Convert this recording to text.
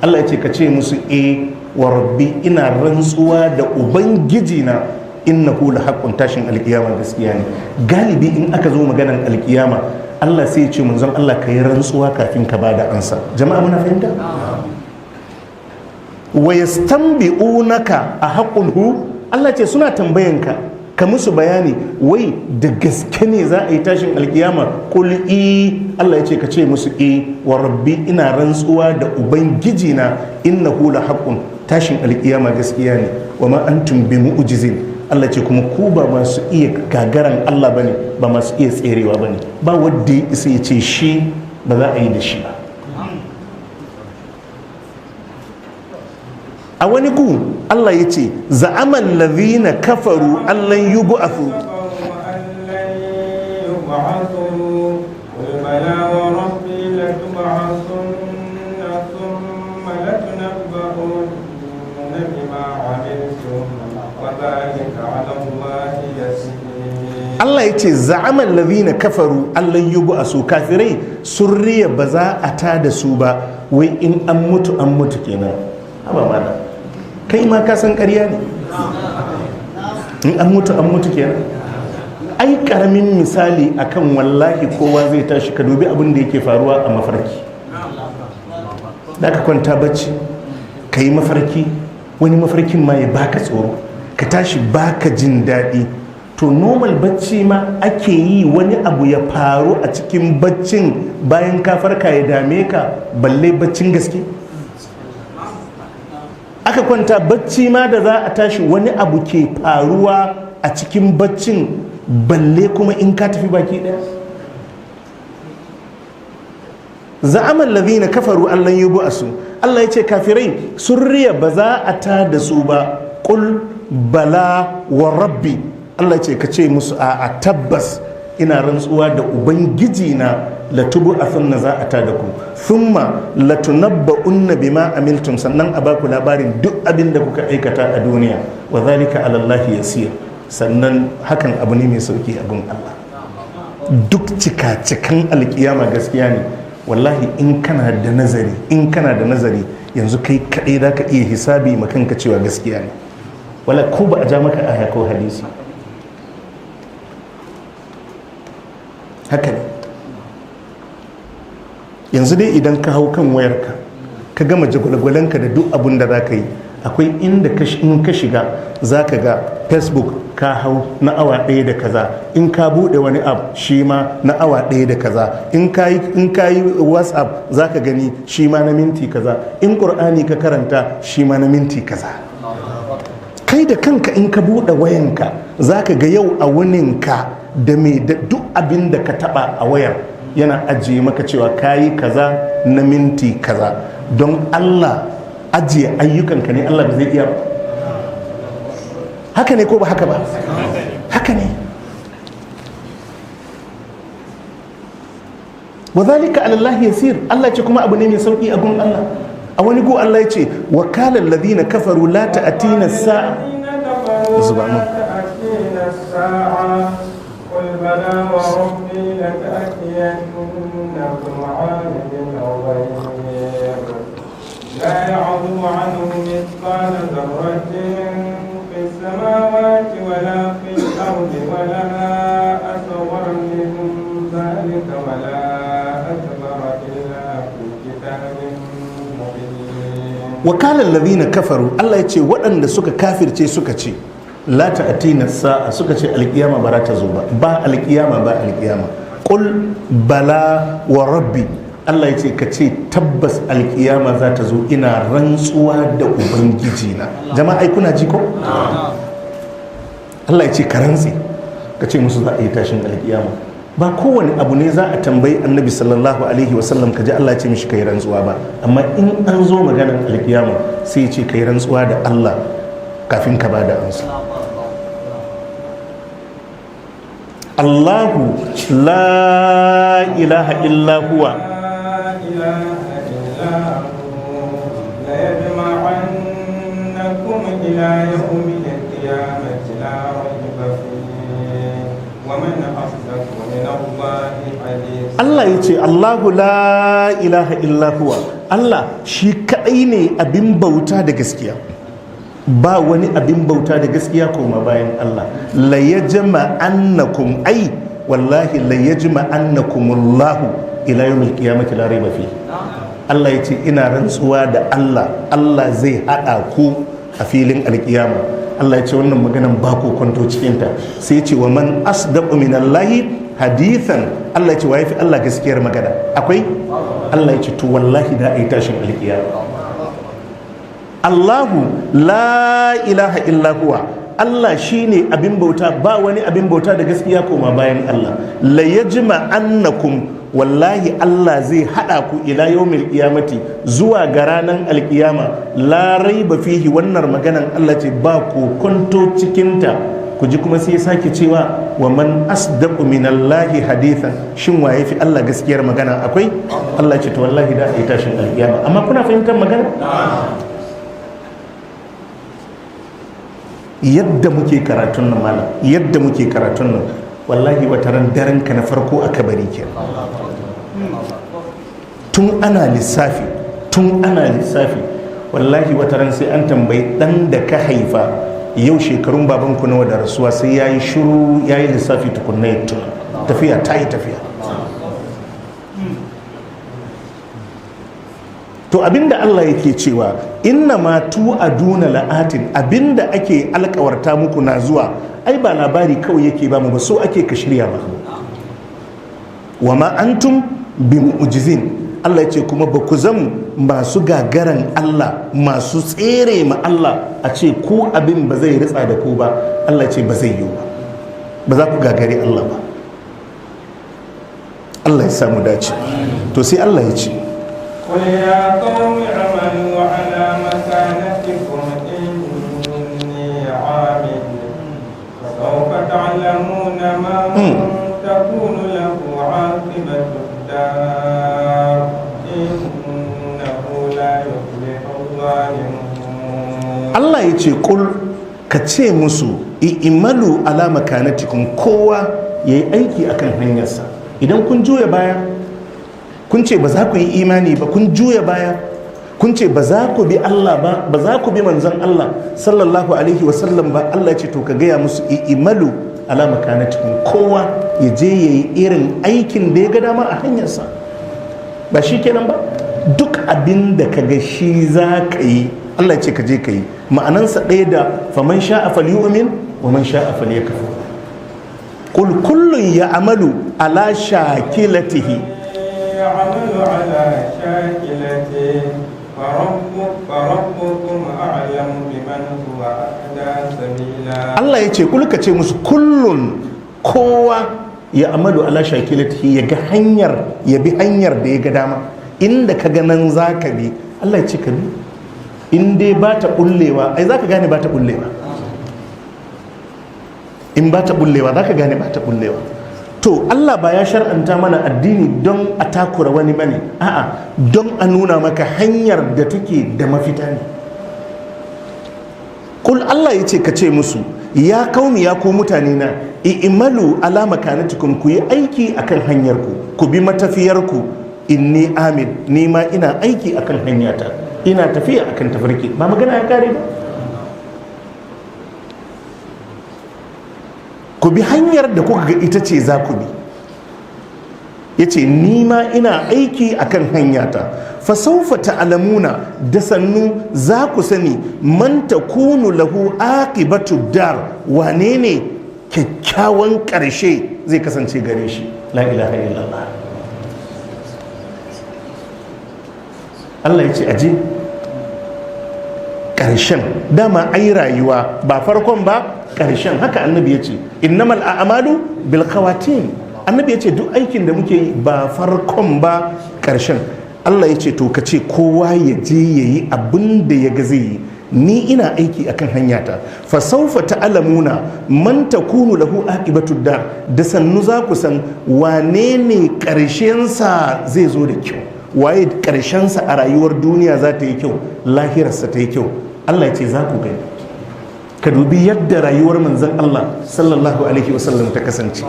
Allah ya ce ka ce musu, e wa rabbi, ina rantsuwa da ubangiji na, innahu la haqqun, tashin alkiyama gaskiya ne. Galibi in aka zo maganan alkiyama, Allah sai ya ce manzon Allah ka yi rantsuwa kafin ka bada ansa. Jama'a, muna fahimta? Wa yastanbi'unaka a haqqun hu. Allah ce suna tambayanka ka musu bayani, wai da gaske ne za a yi tashin alkiyama? Qul i, Allah ya ce ka ce musu, e wa rabbi, ina rantsuwa da ubangiji na, innahu la haqqun, tashin alkiyama gaskiya ne. Wa ma antum bi mu'jizin. Allah ce kuma ku ba masu iya gagaran Allah bane, ba masu iya tserewa bane. Ba wanda ya isa ya ce shi ba za a yi da shi ba. A wani gu Allah ya ce za'aman lazina kafaru allan yub'athu. أن لن يبعثوا. قل بلى وربي لتبعثن ثم لتنبؤن بما عملتم وذلك على الله يسير. Allah ya ce za'aman lazina kafaru allan yub'athu. Kafirai sun riya ba za a ta da su ba, wai in an mutu an mutu kenan. Haba mana, kai ma ka san ƙarya ne. In an mutu an mutu kenan? Ai karamin misali akan wallahi kowa zai tashi, ka dubi abin da yake faruwa a mafarki. Da ka kwanta bacci ka yi mafarki, wani mafarkin ma ya baka tsoro, ka tashi baka jin daɗi. To normal bacci ma ake yi, wani abu ya faru a cikin baccin bayan ka farka ya dame ka, balle baccin gaske. Aka kwanta bacci ma da za a tashi wani abu ke faruwa a cikin baccin, balle kuma in ka tafi baki daya. Za'aman lazina kafaru allan yub'asu. Allah ya ce kafirai sun riya ba za a ta da su ba. Qul bala wa rabbi. Allah ya ce ka ce musu a tabbas ina rantsuwa da ubangiji na, latubu athunna, za a ta da ku, thumma latunabba'unna bima amiltum, sannan a baku labarin duk abin da kuka aikata a duniya. Wa zalika ala Allah yasir, sannan hakan abu ne mai sauki a gun Allah. Duk cika-cikan alkiyama gaskiya ne. Wallahi in kana da nazari, in kana da nazari yanzu, kai kaɗai za ka iya hisabi ma kanka cewa gaskiya ne. Wala ko ba a ja maka aya ko hadisi, haka ne. Yanzu dai idan ka hau kan wayarka ka gama jagwalgwalenka da duk abun da za ka yi, akwai inda in ka shiga za ka ga Facebook ka hau na awa ɗaya da kaza. In ka buɗe wani app shi ma na awa ɗaya da kaza. In ka yi WhatsApp za ka gani shi ma na minti kaza. In ƙur'ani ka karanta shi ma na minti kaza. Kai da kanka in ka buɗe wayanka za ka ga yau a wuninka da me da duk abin da ka taɓa a wayar yana ajiye maka cewa ka yi kaza na minti kaza. Don Allah, ajiye ayyukanka ne Allah ba zai iya ba? Haka ne ko ba haka ba? Haka ne. Wa zalika ala Allah yasir. Allah ce kuma abu ne mai sauki a gun Allah. A wani gu Allah ya ce wa kala alladhina kafaru la ta'tina sa'a. الذين كفروا Zuba mu. لا تأتينا الساعة. قل بلى وربي لتأتينكم عالم الغيب لا يعزب عنه مثقال ذرة في السماوات ولا في الأرض ولا أصغر من ذلك ولا أكبر إلا في كتاب مبين. Wakalar lazina kafaru, Allah ya ce waɗanda suka kafirce suka ce la ta'tina sa'a, suka ce alkiyama ba za ta zo ba, ba alkiyama, ba alkiyama. Qul bala wa rabbi. Allah ya ce ka ce tabbas alkiyama za ta zo, ina rantsuwa da ubangiji na. Jama'a, ai kuna ji ko? Allah ya ce ka rantse ka ce musu za a yi tashin alkiyama. Ba kowane abu ne za a tambayi Annabi sallallahu alaihi wasallam ka ji Allah ya ce mishi kai rantsuwa ba, amma in an zo maganar alkiyama sai ya ce kai rantsuwa da Allah kafin ka ba da amsa. Allahu la ilaha illa huwa. لا إله إلا هو ليجمعنكم إلى يوم القيامة لا ريب فيه ومن أصدق من الله حديثا. Allah ya ce Allahu la ilaha illa huwa. Allah shi kadai ne abin bauta da gaskiya. Ba wani abin bauta da gaskiya koma bayan Allah. La yajma annakum, ai wallahi la yajma annakumullahu ila yawmil qiyamati la raiba fihi. Allah ya ce ina rantsuwa da Allah, Allah zai hada ku a filin alkiyama. Allah ya ce wannan maganan ba ku kwanto cikinta. Sai ya ce wa man asdaqu minallahi hadithan. Allah ya ce wa yafi Allah gaskiyar magana? Akwai? Allah ya ce to wallahi da ai tashin alkiyama. Allahu la ilaha illa huwa, Allah shine abin bauta, ba wani abin bauta da gaskiya koma bayan Allah. La yajma annakum, wallahi Allah zai hada ku ila yawmil qiyamati, zuwa ga ranar alkiyama, la raiba fihi. Wannan maganan Allah ce ba ku kwanto cikinta. Ku ji kuma sai ya sake cewa wa man asdaqu minallahi hadithan. Shin waye fi Allah gaskiyar magana? Akwai? Allah ce to wallahi da ai tashin alkiyama. Amma kuna fahimtar magana? Yadda muke karatun nan malam, yadda muke karatun nan, wallahi wata ran daren ka na farko a kabari ke. Tun ana lissafi, tun ana lissafi, wallahi wata ran sai an tambayi dan da ka haifa yau shekarun babanku nawa da rasuwa, sai ya yi shiru ya yi lissafi tukunna ya tuna. Tafiya ta yi tafiya. To abinda Allah yake cewa inna ma tu'aduna la'atin, abinda ake alkawarta muku na zuwa, ai ba labari kawai yake ba mu ba, so ake ka shirya ba. Wa ma antum bi mu'jizin. Allah ya ce kuma ba ku zam masu gagaran Allah, masu tsere ma Allah, a ce ku abin ba zai ritsa da ku ba. Allah ya ce ba zai yiwu ba, ba za ku gagari Allah ba. Allah ya samu dace. To sai Allah ya ce قل يا قوم اعملوا على مكانتكم إني عامل فسوف تعلمون من تكون له عاقبة الدار إنه لا يفلح الظالمون. Allah ya ce kul, ka ce musu i'malu ala makanatikum, kowa yayi aiki akan hanyarsa. Idan kun juya baya kun ce ba za ku yi imani ba, kun juya baya kun ce ba za ku bi Allah ba, ba za ku bi manzon Allah sallallahu alaihi wasallam ba, Allah ya ce to ka gaya musu i'malu ala makanatikum, kowa ya je yayi irin aikin da ya ga dama a hanyarsa. Ba shi kenan ba? Duk abin da ka ga shi za ka yi, Allah ya ce ka je ka yi. Ma'anansa ɗaya da faman sha'a falyu'min wa man sha'a falyakfur. Qul kullun ya'malu ala shakilatihi. يعمل على شاكلته فربكم أعلم بمن هو أهدى سبيلا. Allah ya ce kul, ka ce musu kullun, kowa ya amalu ala shakilatihi, ya ga hanyar, ya bi hanyar da ya ga dama. Inda ka ga nan za ka bi, Allah ya ce ka bi. In dai ba ta bullewa, ai za ka gane ba ta bullewa. In ba ta bullewa, za ka gane ba ta bullewa. To Allah ba ya shar'anta mana addini don a takura wani bane, a'a, don a nuna maka hanyar da take da mafita ne. Kul, Allah ya ce ka ce musu ya kaumi, ya ku mutane na, i'malu ala makanatikum, ku yi aiki akan hanyarku, ku bi matafiyarku. Inni amin, ni ma ina aiki akan hanyata, ina tafiya akan tafarki. Ba magana ya kare ba? Ku bi hanyar da kuka ga ita ce za ku bi. Ya ce ni ma ina aiki akan hanyata. Fasaufa ta'lamuna, da sannu za ku sani, man takunu lahu aqibatu dar, wane ne kyakkyawan ƙarshe zai kasance gare shi. La ilaha illallah. Allah ya ce aje ƙarshen dama ai rayuwa ba farkon ba, ƙarshen. Haka annabi ya ce innamal a'malu bil khawatim. Annabi ya ce duk aikin da muke yi ba farkon ba, ƙarshen. Allah ya ce to ka ce kowa ya je ya yi abin da ya ga zai yi, ni ina aiki akan hanyata. Fa sawfa ta'lamuna man takunu lahu aqibatu dar, da sannu za ku san wane ne ƙarshen sa zai zo da kyau, waye ƙarshen sa a rayuwar duniya za ta yi kyau, lahirarsa ta yi kyau. Allah ya ce za ku gani. Ka dubi yadda rayuwar manzon Allah sallallahu alaihi wasallam ta kasance.